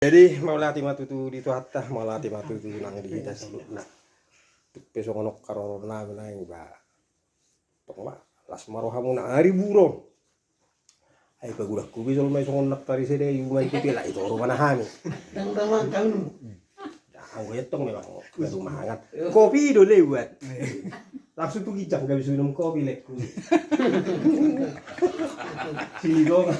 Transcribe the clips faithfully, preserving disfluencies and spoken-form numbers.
Jadi mauliate ma tutu di Tuhanta, mauliate ma tutu nang di hita saluhutna. Tung pe songon on haroro nami nangkin ba, tong ma las ma rohamuna ari buron. Ai pagulang ku be jolma i songon na pariseda i, uma i kutila i toro mana hami. Nang damang kami. Anggo ettong memang batu mangan. Kopi do lewat. Langsung tu ginjang gabe suinum kopi lekku. Silitonga,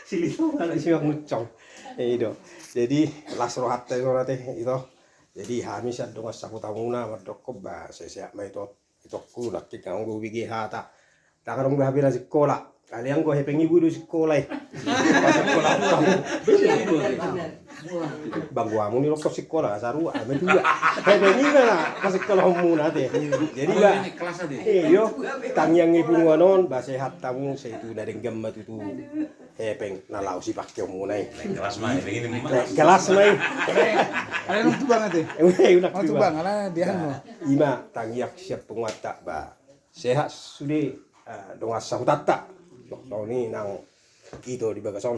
silitonga na simak muncong. I do. Jadi las rohanta i sonate ito. Jadi hami sian dongan sahutamuna mandokkon ba sehat ma ito. Itongku nangkin anggo hubege hata. Ndang adong be hape na sikola. Alai anggo hepeng i boi do sikola i. Pasikola. Banggo hamu ni rongkon sikola sarua, hami dua. Hepeng i ma na pasikolahonmuna ate. Jadi ba, iyo, tangiang ni punguan on ba sehat hamu, sai tu na denggan ma tutu hepeng na laho sipangkeonmuna i. Kelas ma hepeng i. Kelas ma i. Alai nunga tubang ate. Nunga tubang. Alai dia anu. Ima tangiang sian punguanta ba sehat sude dongan sahutanta. Suang songon i nang ito di bagas on.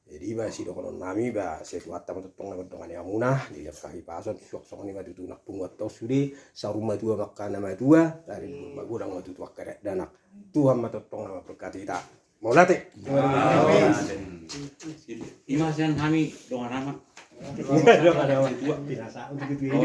Jadi ba sidohonon nami ba sai Tuhanta ma tongtong na mandongani hamuna di angka hipason, suang songon i ma tutu nang punguanta on sude, saur matua ma angka na matua, dari magodang ma tutu angka dakdanak. Tuhan ma tongtong na mamberkati hita. Mauliate. Ima sian hami dongan ama. Dongan ama. Tua. Binasa untuk itu.